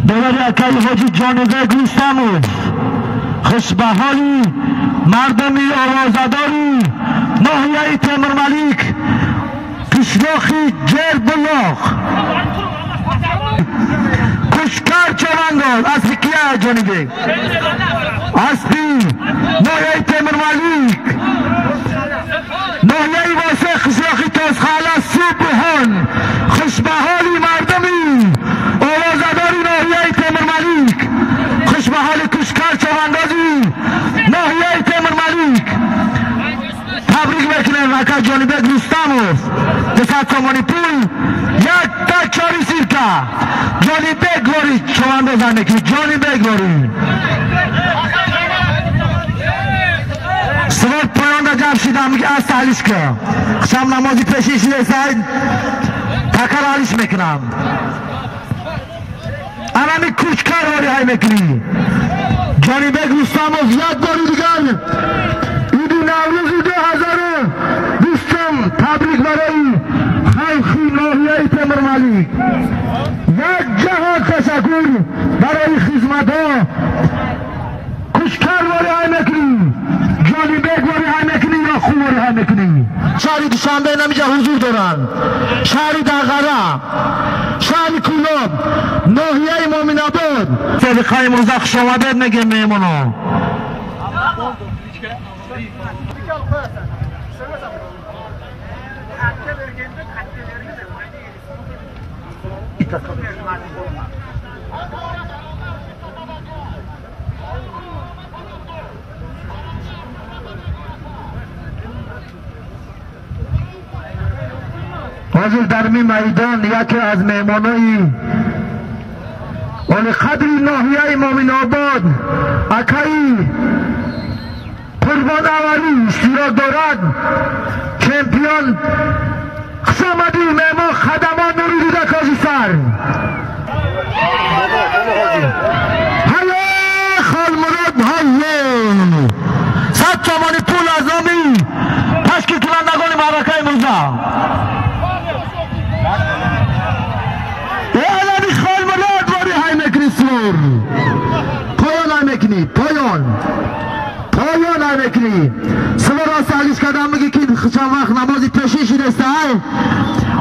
دولار اکای حاجی جانبک رستموف خوشبهالی مردمی آوازداری ناحیه تیمورملیک قشلاقی جربلاق کشکر چونداز اسبی کیه جانبک اسبی ناحیه تیمورملیک ناحیه واسه قشلاقی تازخاله سوبهان خوشبهالی مردمی آوازداری ناحیه تیمورملیک خوشبهال کشکر چوندازی ناحیه تیمورملیک تبریک میکنم اکا جانبک رستموف 200 سومانی پول یک تا چاری سیرکا جانبک واری چونداز میکنی جانبک واری سوار پایان دا جمع شدم میگه از تحلیش که شب نمازی پیشی شده سعید تکر حالیش میکنم انمی کوچکر واری های میکنی جانبک رستموف یک باری دیگر عید نوروز 2020 تبریک برای خلقی ناحیه تیمورملیک یک جهان تشکر برای خدمت ها کوچکر واری های میکنی جانبک واری های میکنی یا خوب واری های میکنی شهر دوشنبه نمیجا حضور دارن شهر دغره شهر کولاب ناحیه مومن آباد سابقه امروز خوش آمدید میگیم مهمانا حاضر در می میدان یکی از مهمانای عالی قدر ناحیه مومن آباد اکای قربان اولی اشتراک دارد چمپیون خوش آمدی مهمان خدمات نوری دیده کاجی سر هیا خال مراد هیا 100 تومانی پول از نامی تشکیل کنندگان معرکه امروزه الانی خال مراد واری های میکنی سور پایان های میکنی پایان پایان های میکنی سور را سهلیش کردم میگی که چند وقت نمازی پیشی شده سهل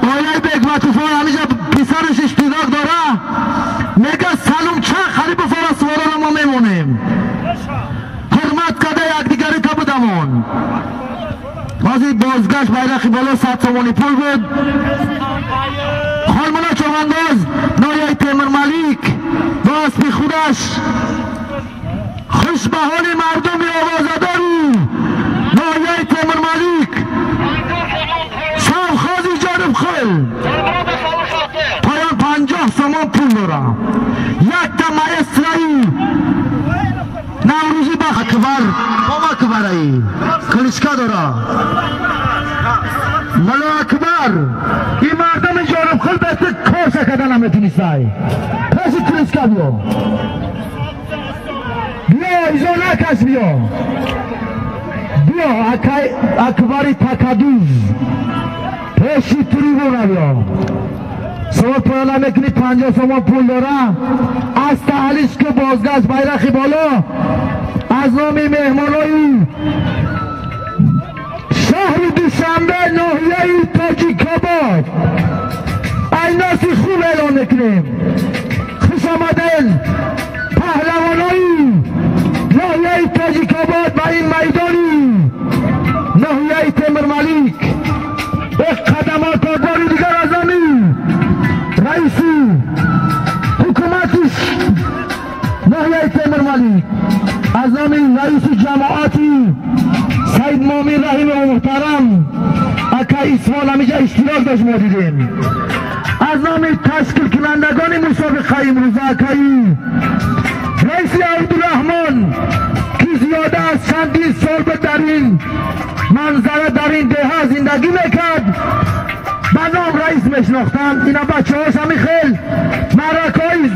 آیه بیگ و توفان همیشه پسرش اشتراک داره میگه سلام چند خریب فارا سوارا را ما میمونیم حرمت کرده یکدیگری که بودمون بازی بازگشت بیرق بالا 100 سومانی پول بود خالمولا چوغنداز ناحیه تیمورملیک با اسب خودش خوش به حال مردم آوازداری ناحیه تیمورملیک سرخازی جانب خل پایان 50 سومان پول داره یک تا مایسترایی نوروزی با اکبر با اکبرایی کلشکا داره ملا اکبر این مردم جانب خل به تو کار سکدن هم میتونی سای پس کلشکا بیا بیا ایزا نکس بیا بیا اکبری تکدوز پیشی تریبون بیا سوال پایان میکنی 50 سومان پول داره از تحلیش که بازگشت بیرق بالا از نام مهمانای شهر دوشنبه ناحیه تاجیک آباد ایناسی خوب اعلام میکنیم خوش آمدین پهلوانای ناحیه تاجیک آباد به این میدانی ناحیه تیمورملیک یک خدمات باری دیگر از نامی رئیسی حکومتش ناحیه تیمورملیک از نام رئیس جماعتی سید مومن رحیم محترم اکا اسماعیل همیشه اشتراک داشت ما دیدیم از نام تشکیل کنندگان مسابقه امروز اکایی رئیس عبدالرحمن که زیاده از چندین سال به در این منظره در این ده زندگی میکرد به نام رئیس میشناختند اینا بچه هاش همی خیل معرکه های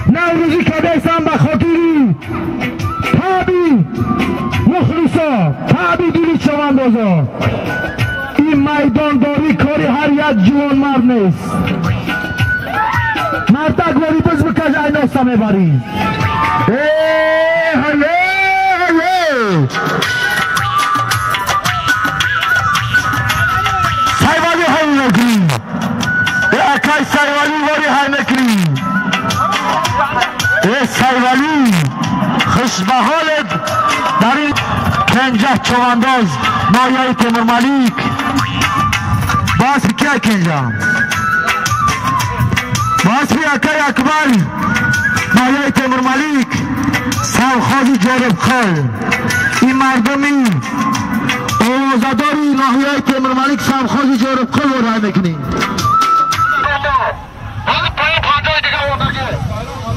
نوروزی که به خاطری تابی مخلصا تابی دلی چماندازا این میدان داری کاری هر یک جوان مرد نیست مردک واری بز بکش роста мебарӣ. Сайвали ҳай мекунӣ. Акай Сайвали вори ҳай мекунӣ. Сайвали хуш ба ҳолат дар ин кенҷа човандоз ноҳияи Темурмалик. Бас кия кенҷа? Басби акай Акбар ноҳияи Темурмалик, совхози Ҷорубхол. Ин мардуми овозадори ноҳияи Темурмалик совхози Ҷорубхол ворай мекунем.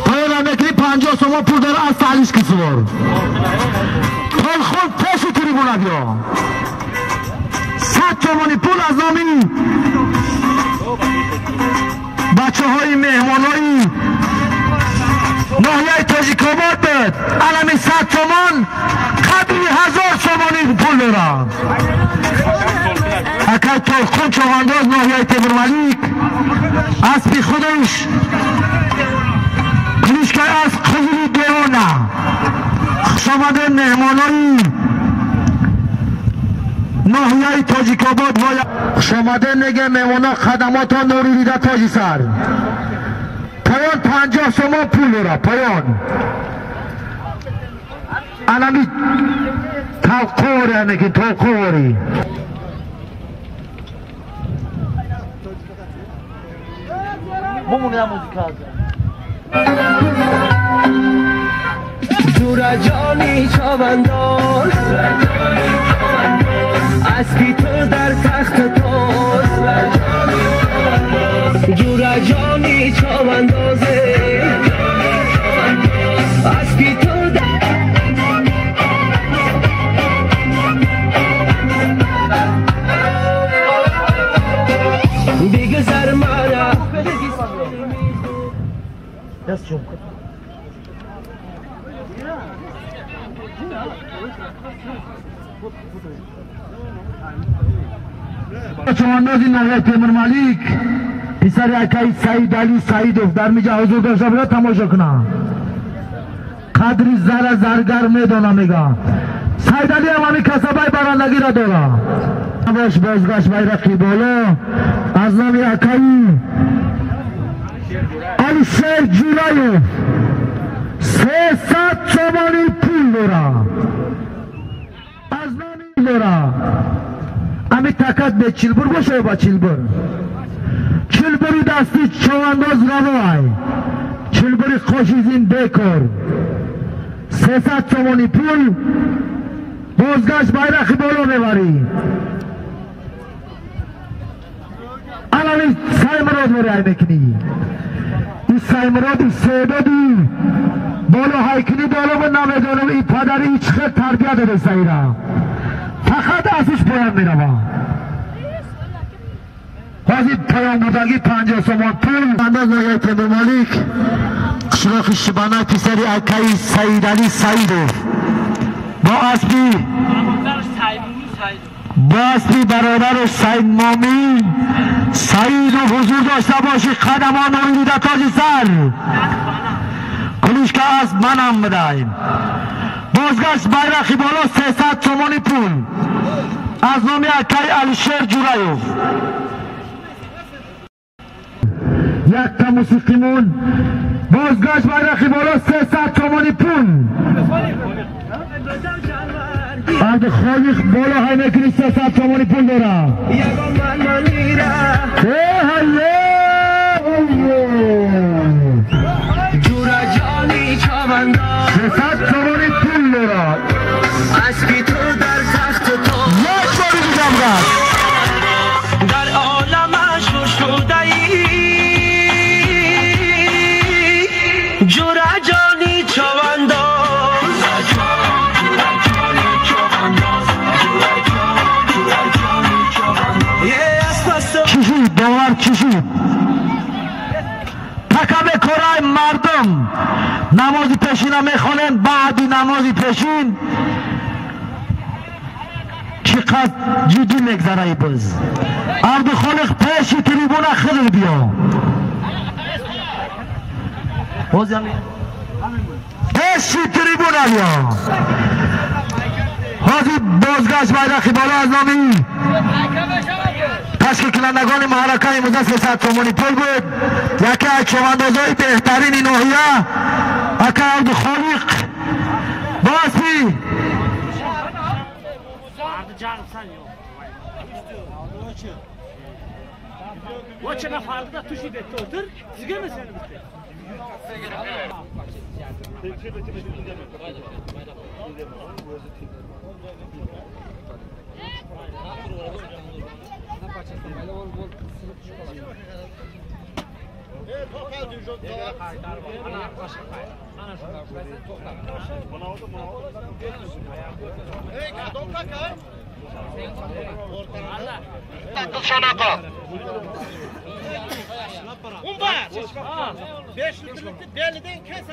Поёна мекунӣ 50 сомон пул дора аз таҳлиш кисувор. Толхун пеши трибуна биё. 100 сомони пул аз номи бачаҳои меҳмонои ноҳияи Тоҷикобод буд. Алами 100 сомон қадри 1000 сомони пул дора. Акай Толқун човандоз ноҳияи Темурмалик аспи худаш клишкаи аз қизили девона. Хушомадед меҳмонои ноҳияи Тоҷикобод. Хушомадед мегем меҳмоно, хадамотон нури дида тоҷи сар. Поён 50 сомон пул дора. Поён анами талқовори ҳамекин толқовори. جورجانی چاونداز اسبی تو در تخت توست. جورجانی چاونداز اسبی تو در بگذر مرا. دست جون چواندازی ناحیه تیمورمالک پسر اکای سعید علی سعیدوف در میجا حضور داشته بوده تماشا کنم. قدری زر زرگر میدانم میگم سعید علی هم همی کسبای برندگی را داره. باش بازگشت بیرقی بالا از نام اکای علی شیر جورایوف 300 تومانی پول داره. از نام داره امی تکت به چلبر باشه با چلبر چلبری دستی چوانداز روای چلبری خوشیزین بکر 300 تومانی پول بازگشت بیرقی بالا میبری. الان سایمراد میرای میکنی. این سایمراد استعدادی بالا هایکنی بالا من نمیدونم این پدری هیچ خیر تربیت داده سایرا فقط ازش پایان میروم. حاضر پایان بودگی 50 سومان پول انداز ناحیه تیمورمالک قشلاقی شبانه پسری اکای سعید علی سعیدوف با اسبی برادرش سعید مامی سعیدوف حضور داشته باشی. قدمان نوری دیده تاج سر کلیشکا از منم بدهیم. بازگشت بیرقی بالا 300 تومانی پول از نام اکای علیشیر جورایوف. یک تا موسیقیمون بازگشت بیرقی بالا 300 تومانی پول بعد خالق بالا های میکنی 300 تومانی پول داره. جورجانی چاونداز 300 تومانی پول داره. اسبی تو در تخت تو یک باری دیدم رفت در عالم شده ای. جورجانی چاونداز چی شد باور چی شد؟ تکمه کرای مردم نماز پیشین را میخوانیم. بعدی نماز پیشین چقدر جدی میگذره ای بز. عبدالخالق پیش تریبون خودت بیا. Ҳозир пеши трибуна биё. Ҳозир бозгашт байрақи боло аз номи ташкилкунандагони маъракаи имрӯза 300 сомонӣ пул буд. Яке аз човандозҳои беҳтарини ноҳия ака Абдухолиқ бо аспи Umba! 5 litrlik beliden kes.